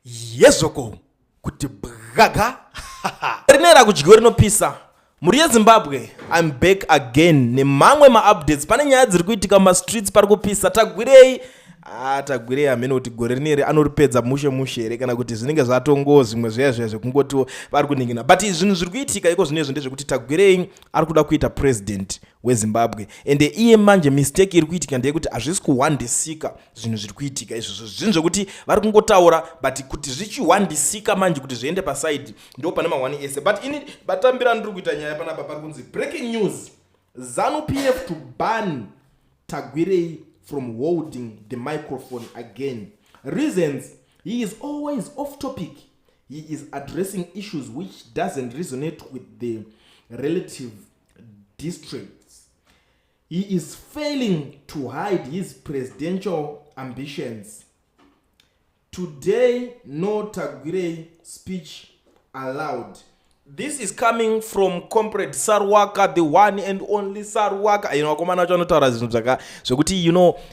Yezvoko kuti bwaga rinera kudyiwe rinopisa. Mhuri yeZimbabwe, I'm back again nemamwe maupdates. Pane nyaya dziri kuitika mumastreets, pari kupisa. Tagwirei, ah, Tagwirei hamene kuti gore rineri anoripedza mushe mushe here, kana kuti zvinenge zvatongo zvimwe zviya zviya zvekungotiwo vari kuningina. But zvinhu zviri kuitika iko zvinezvi ndezvekuti Tagwirei ari kuda kuita president weZimbabwe, ende iye manje mistake iri kuitika ndeyekuti hazvisi kuhwandisika. Zvinhu zviri kuitika izvozvo zvinhu zvekuti vari kungotaura, but kuti zvichihwandisika manje, kuti zviende paside, ndo pane mahwani ese. But ini batambira ndiri kuita nyaya panapa, pari kunzi breaking news: ZANU PF to ban Tagwirei from holding the microphone again. Reasons: he is always off topic. He is addressing issues which doesn't resonate with the relative districts. He is failing to hide his presidential ambitions. Today, no Tagwirei speech allowed. This is coming from Comrade Sarwaka, the one and only Sarwaka. Vakomana vacho vanotaura zvinhu zvaka zvekuti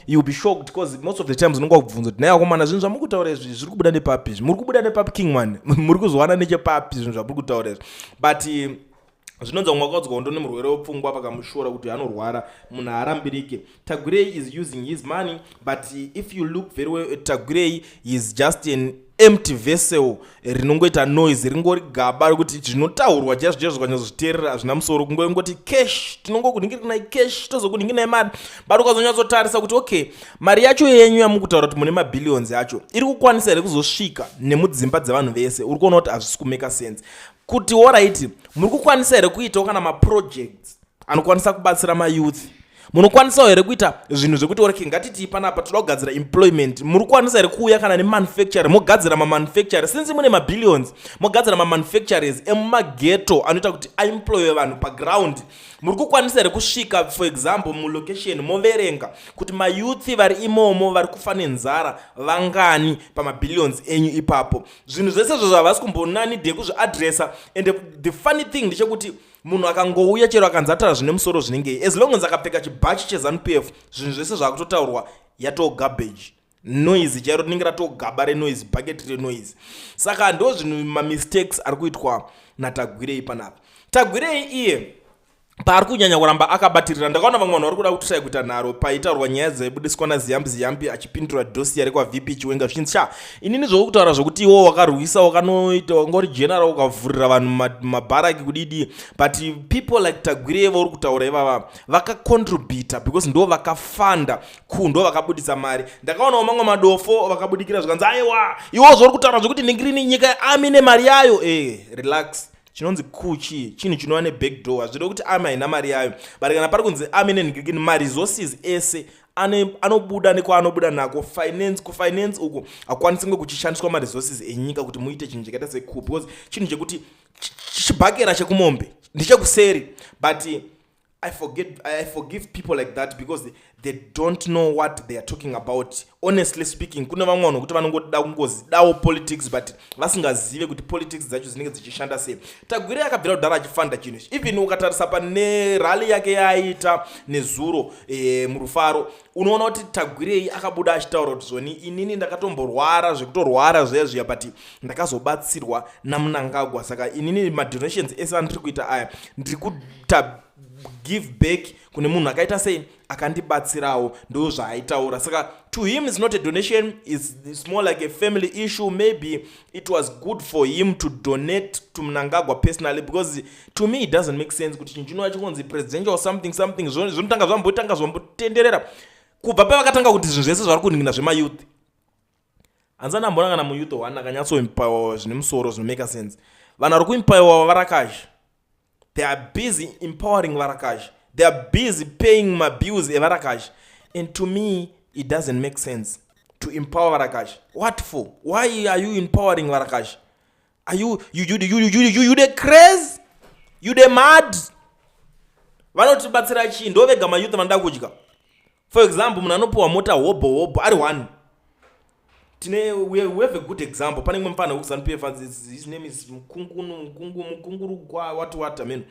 you'll be shocked, because most of the times unonga kubvunza kuti, "Nai vakomana, zvinhu zvamuri kutaura izvi zviri kubuda nepapi? Izvi muri kubuda nepapi, Kingman? Muri kuzowana nechepapi zvinhu zvamuri kutaura izvi?" But zvinonzi vamwe vakaudzwa ndo nemurwere wepfungwa, vakamushora kuti anorwara, munhu haarambirike. Tagwirei is using his money, but if you look very well at Tagwirei, he is just an empty vessel rinongoita noise, ringori gaba rekuti zvinotaurwa chaizvo chaizvo ukanyatsozviteerera hazvina musoro. Kungongoti cash, tinongokuningirinai cash, tozokuningirinai mari. But ukazonyatsotarisa kuti okay, mari yacho yenyu yamukutaura kuti mune mabillions acho iri kukwanisa here kuzosvika nemudzimba dzevanhu vese? Uri kuona kuti hazvisi kumake sense kuti alright, muri kukwanisa here kuitawo kana maprojects anokwanisa kubatsira mayouth? Munokwanisawo here kuita zvinhu zvekuti okay, ngatiti panapa toda kugadzira employment? Muri kukwanisa here kuuya kana nemanufacture, mogadzira mamanufacture, since mune mabillions, mogadzira mamanufacturers emumageto anoita kuti aemploye vanhu paground? Muri kukwanisa here kusvika, for example, mulocation, moverenga kuti mayouth vari imomo vari kufa nenzara vangani pamabillions enyu ipapo? Zvinhu zvese izvozvo havasi kumbonani dhe kuzviadresa. And the funny thing ndechekuti munhu akangouya, chero akanzi ataura zvine musoro zvinengei, as long as akapfeka chibhachi cheZANU PF, zvinhu zvese zvaakutotaurwa yatoo garbage, noise chairo, rinenge ratogaba renoise, bucket renoise. Saka ndo zvinhu mamistakes ari kuitwa naTagwirei panapa. Tagwirei iye paari kunyanya kuramba akabatirira, ndakaona vamwe vanhu vari kuda kutry kuita nharo paitaurwa nyaya dzaibudiswa naZiyambi Ziyambi achipindura dossier rekwaVP Chiwenga, zvichinzi, "Sha, inini zvokutaura zvokuti iwo wakarwisa, wakanoita wanga uri general, ukavhurira vanhu mabharaki kudidi." But people like Tagwirei vauri kutaura ivava vakacontributa because ndo vakafanda ku, ndo vakabudisa mari. Ndakaonawo mamwe madofo vakabudikira zvikanzi, "Aiwa, iwo zvauri kutaura zvokuti ningirini nyika army nemari yayo." Relax. Chinonzi kuchi chinhu chinova nebackdoor. Hazvida kuti army haina mari yayo, but kana pari kunzi army nenhingirikini, maresources ese anobuda nekwaanobuda nako. Finance, kufinance uku hakukwanisi kunge kuchishandiswa maresources enyika kuti muite chinhu chakaita secoup, because chinhu chekuti chibhakera chekumombe ndechekuseri. But I forgive people like that because they don't know what they are talking about. Honestly speaking, kune vamwe vanhu kuti vanongoda kungozidawo politics, but vasingazive kuti politics dzacho dzinenge dzichishanda sei. Tagwirei akabvira kudhara achifanda chinhu ichi. Even ukatarisa pane rally yake yaaita nezuro muRufaro, unoona kuti Tagwirei akabuda achitaura kuti zvoni, inini ndakatomborwara zvekutorwara zviya zviya, but ndakazobatsirwa naMunangagwa. Saka inini madonations ese andiri kuita aya, ndiri kuta give back kune munhu akaita sei, akandibatsirawo. Ndo zvaaitaura. Saka to him is not a donation, is more like a family issue. Maybe it was good for him to donate to Mnangagwa personally, because to me it doesn't make sense kuti chinhu chinova chikunzi presidential something something, zvinotanga zvambotanga zvambotenderera kubva pavakatanga kuti zvinhu zvese zvari kuningina zvemayouth. Hanzani ambona kana muyouth one akanyatsoempower zvine musoro, zvinomake sense. Vanhu vari kuempowerwa varakashi. They are busy empowering varakashi, they are busy paying mabills evarakashi, and to me it doesn't make sense to empower varakashi. What for? Why are you empowering varakashi? Are you the crazy? You the mad? Vanotibatsira chii? Ndo vega mayouth vanoda kudya. For example, munhu anopiwa mota hobho hobho ari one. Tine we have a good example. Pane imwe mufana wekuZANU PF, his name is Mukungunu, Mukungu, Mukungurugwa, what, amen.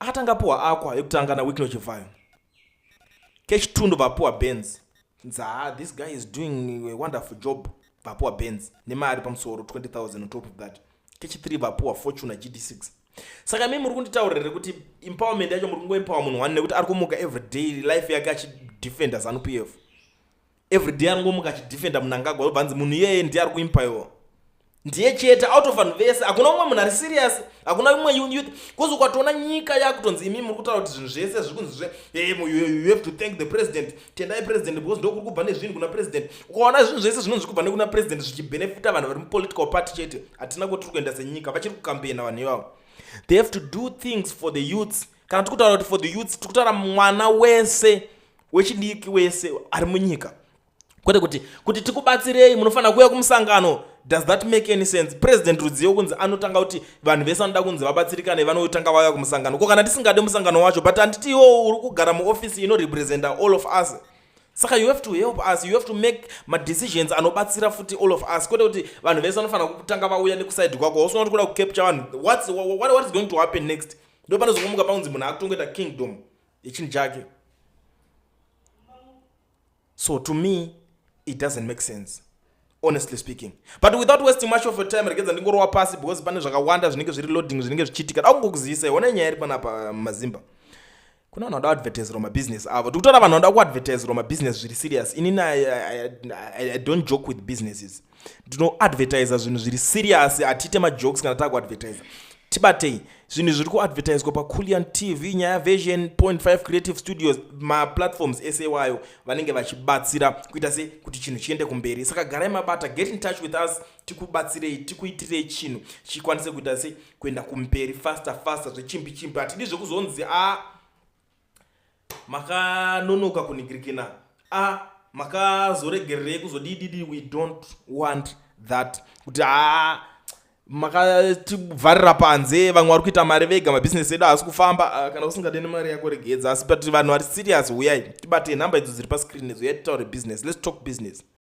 Akatanga apiwa Aqua yekutanga naWicknell Chivayo. Kechitu ndobva apiwa Benz. Nza, this guy is doing a wonderful job. Vapuwa Benz nemari pamusoro, 20,000 on top of that. Kechi3 vapuwa Fortuner GD6. Saka mii muri kunditaurira kuti empowerment yacho muri kungoempower munhu one, nekuti ari kumuka everyday life yake achidefenda ZANU PF, everyday anongomuka achidefenda Mnangagwa. Obvanzi munhu iyeye ndiye ari kuempowerwa, ndiye chete out of vanhu vese. Hakuna umwe munhu ari serious, hakuna umwe youth, because ukatoona nyika yakutonzi imi muri kutaura kuti zvinhu zvese zviri kunzi zve you have to thank the president, tendai president, because ndokuri kubva nezvinhu kuna president. Ukaona zvinhu zvese zvinonzi kubva nekuna president zvichibhenefita vanhu vari mupolitical party chete, hatina kuti tiri kuenda senyika. Vachiri kukambena vanhu ivavo. They have to do things for the youths. Kana tiri kutaura kuti for the youths, tiri kutaura mwana wese wechidiki wese ari munyika, kwete kuti tikubatsirei munofanira kuuya kumusangano. Does that make any sense? President rudziyo kunzi anotanga kuti vanhu vese vanoda kunzi vabatsirikane vanotanga vauya kumusangano. Ko kana tisingade musangano wacho? But handiti iwo uri kugara muofisi inorepresenta all of us? Saka you have to help us, you have to make madecisions anobatsira futi all of us, kwete kuti vanhu vese vanofanira kutanga vauya nekuside kwako. Usina kuti kuda kucapture vanhu. What is going to happen next? Ndo panozokomuka paunzi munhu akutongoita kingdom yechinhu chake. So to me it doesn't make sense, honestly speaking. But without wasting much of your time, regedza ndingorowa pasi, because pane zvakawanda zvinenge zviri loading, zvinenge zvichiitika. Da kungokuzivisa, ona nyaya iri panapa mazimba. Kuna vanhu vanoda kuadvertiserwa mabhizinesi avo. Tikutora vanhu vanoda kuadvertiserwa mabhizinesi zviri serious. Inini I don't joke with businesses. Ndinoadvertisa zvinhu zviri serious, hatiite majokes kana taakuadvertisa. Tibatei, zvinhu zviri kuadvertiswa paCulian TV, Nyaya Version 5 Creative Studios, maplatforms ese wayo vanenge vachibatsira kuita se kuti chinhu chiende kumberi. Saka garai mabata, get in touch with us, tikubatsirei, tikuitirei chinhu chikwanise kuita se kuenda kumberi faster faster, zvechimbi chimbi. Hatidi zvekuzonzi a makanonoka kunhingirikina, a makazoregererei kuzodididi. We don't want that, kuti a makativharira panze, vamwe vari kuita mari vega, mabhizinesi edu haasi kufamba. Ah, kana usingade nemari yako regedza. Asi but vanhu vari serious, uyai tibate nhamba idzo dziri pascreen idzo, uyai titaure business. Let's talk business.